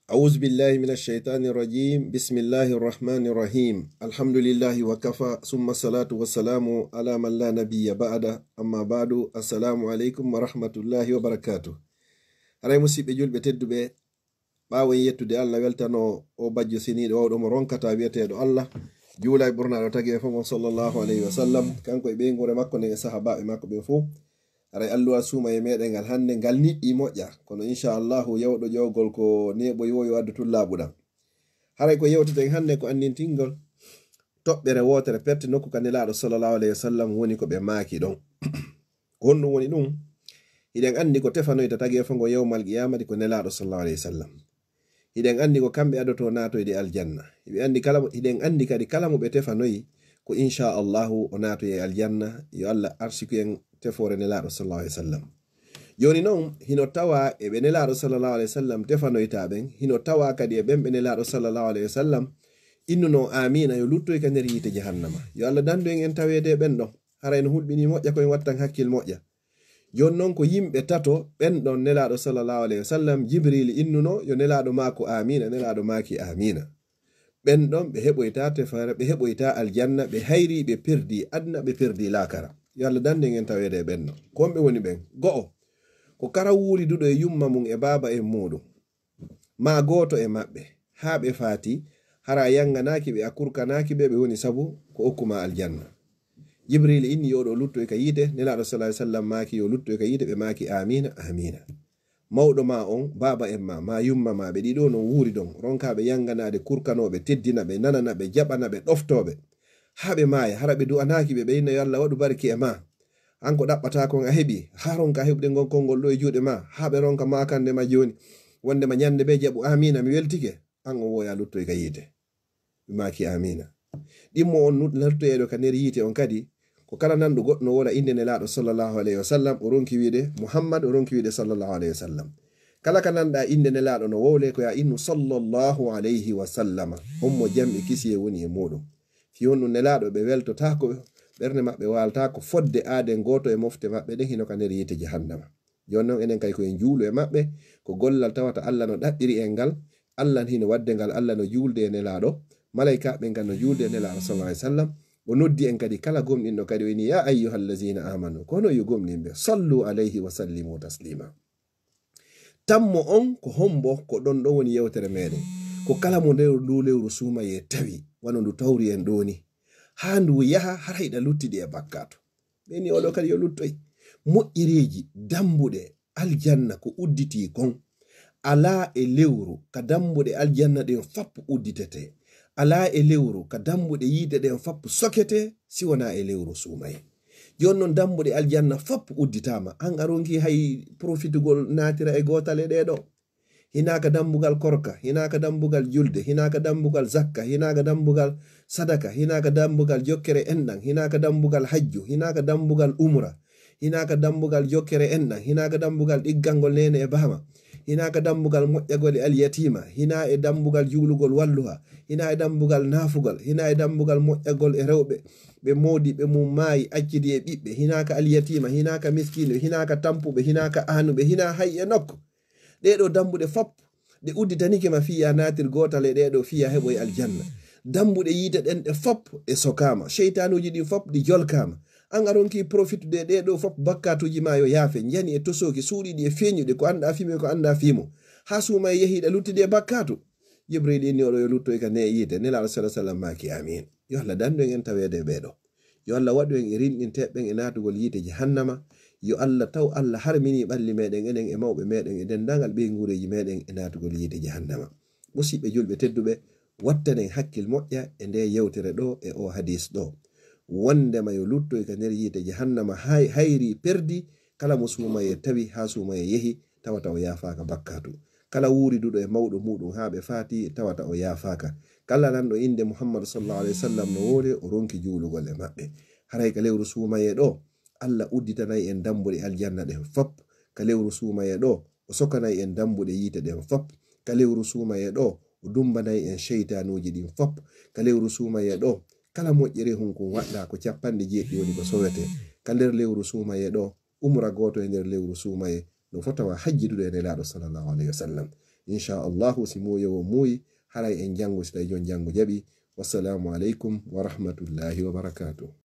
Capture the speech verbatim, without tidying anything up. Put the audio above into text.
أعوذ بالله من الشيطان الرجيم. بسم الله الرحمن الرحيم. الحمد لله وكفى، ثم الصلاة والسلام على من لا نبي بعده. أما بعد، السلام عليكم ورحمة الله وبركاته. Haray musiɓɓe julɓe tedduɓe, ɓaawo en yettude Allah, weltano o bajjo seniiɗo wawɗo mo ronkata wi'eteeɗo Allah, juula e ɓurnaaɗo tageefo ngon sallallahu alayhi wa sallam, kanko e ɓeynguure makko nden e sahaabaaɓe makko ɓen fow. Haray alluwal suumayee meɗen ngal hannde ngal niɓɓi moƴƴa, kono inchallahu yawɗo ƴawgol ko neeɓoyi wo yo addu tun laaɓuɗam. Haray ko yewteten hannde ko anndintingol toɓɓere wootere pette nokku ka Nelaaɗo sallallahu alayhi wa sallam woni ko ɓe maaki ɗon. Ko honɗum woni ɗum? Hiɗen anndi ko tefanoyta tageefo ngo yawmal qiyaamati ko Nelaaɗo sallallahu alayhi wa sallam. Hiɗen anndi ko kamɓe adotoo naatoyde aljanna. Hiɗen anndi kala mo, hiɗen anndi kadi kala mo ɓe tefanoyi ko inchallahu o naatoyi e aljanna. Yo Allah arsiku en tefoore Nelaaɗo sallallahu alayhi wa sallam. Jooni non, hino tawaa e ɓe Nelaaɗo sallallahu alayhi wa sallam tefanoyta ɓen, hino tawaa kadi e ɓen ɓe Nelaaɗo sallallahu alayhi wa sallam innunoo aamiina yo luttoy ka nder yiite jahannama. Yo Allah dandu en en taweede e ɓen ɗon. Haray no hulɓinii moƴƴa ko en wattan hakkil moƴƴa. Jooni non ko yimɓe tato ɓen ɗon Nelaaɗo sallallahu alayhi wa sallam Jibriil innunoo yo Nelaaɗo maaku aamiina, Nelaaɗo maaki aamiina. Ɓen ɗon ɓe heɓoyta tefaare, ɓe heɓoyta aljanna, ɓe hayrii, ɓe perdii aduna, ɓe perdii laakara. Yo Allah dandu en en taweede e ɓen ɗon. Ko honɓe woni ɓen? Go'o, ko kala wuuriduɗo e yumma mum e baaba en muuɗum, maa gooto e maɓɓe, haa ɓe faati, hara a yanganaaki ɓe, a kurkanaaki ɓe, ɓe woni sabu ko okku maa aljanna. Jibriil inni yo ɗo luttoy ka yiite, Nelaaɗo sallallahu alayhi wa sallam maaki yo luttoy ka yiite, ɓe maaki aamiina, aamiina. Mawɗo maa on, baaba en maa, maa yumma maa, ɓe ɗiɗo non wuuridon, ronkaa ɓe yanganaade, kurkanoo ɓe, teddina ɓe, nanana ɓe, jaɓana ɓe, ɗoftoo ɓe. Haa ɓe maaya, hara ɓe du'anaaki ɓe, ɓe inna yo Allah waɗu barki e maa. An ko ɗaɓɓataa kon a heɓii, haa ronkaa heɓude ngon konngol ɗo e juuɗe maa, haa ɓe ronka maakande ma jooni, wonde ma ñande bee jaɓu aamiina, mi weltike, an on wo yo a luttoy ka yiite. Ɓe maaki aamiina. Ɗimmo on nu-, luttoyeeɗo ka nder yiite on kadi, ko kala nanɗo goɗɗo no wola innde Nelaaɗo sallallahu alayhi wa sallam, o ronki wi'ude Muhammad, o ronki wi'ude sallallahu alayhi wa sallam. Kala ka nanɗaa innde Nelaaɗo no wowle, ko yo a innu sallallahu alayhi wa sallama, on mo jam e kisiyee woni e muuɗum. Fii honɗum Nelaaɗo ɓe weltotaako, ɓernde maɓɓe waaltaako fodde aaden gooto e mofte maɓɓe ɗen hino ka nder yiite jahannama. Jooni non enen kay ko en juulu e maɓɓe, ko gollal tawata Allah no ɗaɓɓiri en ngal, Allah hino waɗde ngal, Allah no juulde e Nelaaɗo, malaykaaɓe ɓen kadi no juulde e Nelaaɗo sallallahu alayhi wa sallam. O noddi en kadi kala gomɗinɗo kadi o inni, "Ya ayyuhallazina amanu", ko hono yo gomɗinɓe, "sallu alayhi wa sallimu taslima." Tammo on ko hombo, ko ɗon ɗon woni yewtere meɗen. Ko kala mo nder ndu lewru suumayee tawi, wano ndu tawri en ɗoo ni, haa ndu yaha, hara hiɗa luttidi e bakkaatu. Ɓe ni oɗo kadi yo luttoy. Moƴƴereeji, dambuɗe aljanna ko udditii kon. Alaa e lewru ka dambuɗe aljanna ɗen fap udditetee. Alaa e lewru ka dambuɗe yiite ɗen fap soketee, si wonaa e lewru suumayee. Jooni non dambuɗe aljanna fap udditaama. An a ronki hay profitugol naatira e gootal e ɗee ɗoo. Hinaa ka dambugal korka, hinaa ka dambugal julde, hinaa ka dambugal zakka, hinaa ka dambugal sadaka, hinaa ka dambugal jokkere enɗan, hinaa ka dambugal hajju, hinaa ka dambugal umra, hinaa ka dambugal jokkere enɗan, hinaa ka dambugal ɗiggangol neene e baama, hinaa ka dambugal moƴƴagol e alyatiima, hinaa e dambugal juulugol walluha, hinaa e dambugal naafugol, hinaa e dambugal moƴƴagol e rewɓe ɓe moodi, ɓe mum maayi, accidi e ɓiɓɓe, hinaa ka alyatiima, hinaa ka miskiino, hinaa ka tampuɓe, hinaa ka aanuɓe, hinaa hay e nokku. Ɗee ɗoo dambuɗe fop, ɗe udditanike ma fii yo a naatir gootal e ɗee ɗoo fii yo a heɓoy aljanna. Dambuɗe yiite ɗen ɗe fop ɗe sokaama. Seytaanuuji ɗin fop ɗi jolkaama. An a ronki profitude e ɗee ɗoo fop, bakkaatuuji maa yo yaafe. Njani e tosooki, suuɗiiɗi e feeñuɗi, ko anndaa fii mum e ko anndaa fii mum. Haa suumayee yehi ɗa luttidi e bakkaatu. Jibriil inni oɗo yo luttoy ka nee yiite. Nelaaɗo sallallahu alayhi wa sallam maaki, "Aamiin." Yo Allah dandu en en taweede e ɓee ɗoo. Yo Allah waɗu en e rinɗinteeɓe ɓen e naatugol yiite jahannama. Yo Allah taw Allah harminii ɓalli meɗen enen e mawɓe meɗen e denndaangal ɓeynguureeji meɗen e naatugol yiite jahannama. Musiɓɓe julɓe tedduɓe, wattanen hakkil moƴƴa e ndee yewtere ɗoo e oo hadiis ɗoo. Wonndema yo luttoy ka nder yiite jahannama hay-, hayri perdi kala mo suumayee tawi haa suumayee yehi, tawata o yaafaaka bakkaatu. Kala wuuriduɗo e mawɗo muuɗum haa ɓe faati, tawata o yaafaaka. Kala nanɗo innde Muhammadu sallallahu alayhi wa sallam no woore, o ronki juulugol e maɓɓe. Haray ka lewru suumayee ɗoo, Allah udditanay en dambuɗe aljanna ɗen fop. Ka lewru suumayee ɗoo, o sokanay en dambuɗe yiite ɗen fop. Ka lewru suumayee ɗoo, o dumbanay en seytaanuuji ɗin fop. Ka lewru suumayee ɗoo, kala moƴƴere hunkun waɗɗaa ko cappanɗe jeeɗiɗi woni ko sowetee. Ka nder lewru suumayee ɗoo, umra gooto e nder lewru suumayee, no fota wa hajjidude e Nelaaɗo sallallahu alayhi wa sallam. Inchallahu, si muuyo o muuyi, haray en janngo, si tawi jooni janngo jaɓi. Wassalamu aleykum wa rahmatullahi wa barakatuh.